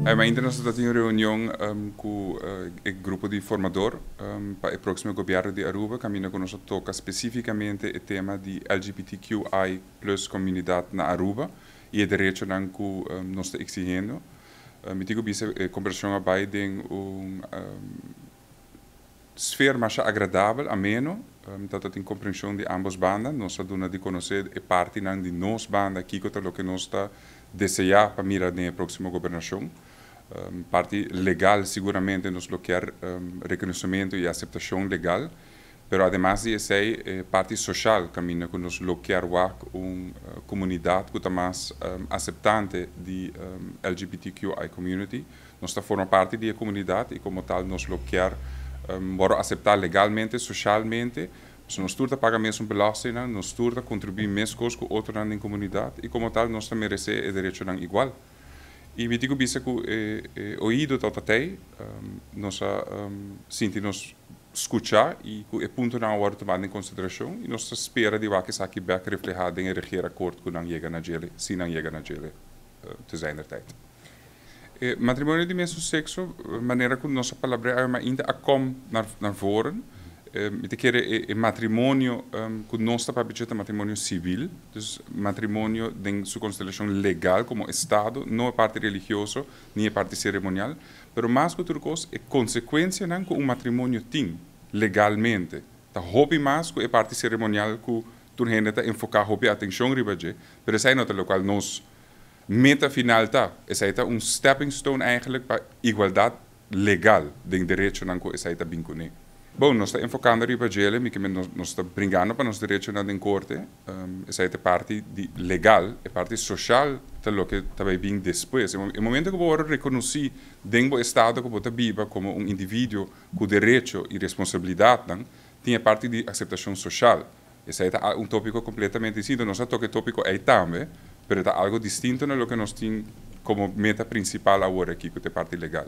Ainda nos tin un reunion cu e grupo di formador pa e proximo gobierno di Aruba, caminda cu nos a toca specificamente e tema di LGBTQI+ comunidad na Aruba y e derechonan cu nos ta exigiendo. Mi tin cu bisa, e conversacion a bay den un sfeer mas agradabel, ameno, dat tin comprension di ambos banda. Nos a duna di conoce e parti di nos banda, kico ta loke nos ta desea pa mira den proximo gobernacion. Parti legal, siguramente nos lo kier reconocimento y aceptacion legal, pero ademas di esey, parti social, caminda cu nos lo kier un comunidad cu ta mas aceptante di LGBTQI community. Nos ta forma parti di e comunidad y como tal nos lo kier acepta legalmente, socialmente. So nos tur ta paga mesun belasting, nos tur ta contribui mescos cu otro den comunidad y como tal nos ta merece e derecho igual. Y mi tin cu bisa cu oido ta tey, nos sinti nos scucha y cu e puntonan a wordo tuma den consideracion y nos ta spera di wak esaki bek refleha den e regeerakkoord cu nan yega na dje, si nan yega na dje te zijner tijd. Matrimonio di mesun sexo, manera cu nos a palabra, maar ainda a kom naar voren. Mi ta kere e matrimonio cu nos ta papia ta matrimonio civil, dus matrimonio den su constelacion legal como estado, no e parti religioso, ni e parti ceremonial, pero mas cu otro cos, e consecuencianan cu un matrimonio tin legalmente. Ta hopi mas cu e parti ceremonial cu tur hende ta enfoca hopi atencion riba dje, pero esey no ta loke nos meta final ta. Esey ta un stepping stone eigenlijk pa igualdad legal den derechonan cu esey ta bin cune. Bon, nos ta enfocando riba dje, mi ke nos ta bringando pa nos derechonan den corte, esey ta parti di legal, e parti social ta loke ta bay bin despues. E momento cu bo reconoce den bo estado cu bo ta biba como un individuo cu derecho y responsabilidad, tin e parti di aceptacion social. Esey ta un topico completamente distinto. Nos a toca e topico ey tambe, pero ta algo distinto na loke nos tin como meta principal awor aki, cu ta e parti legal.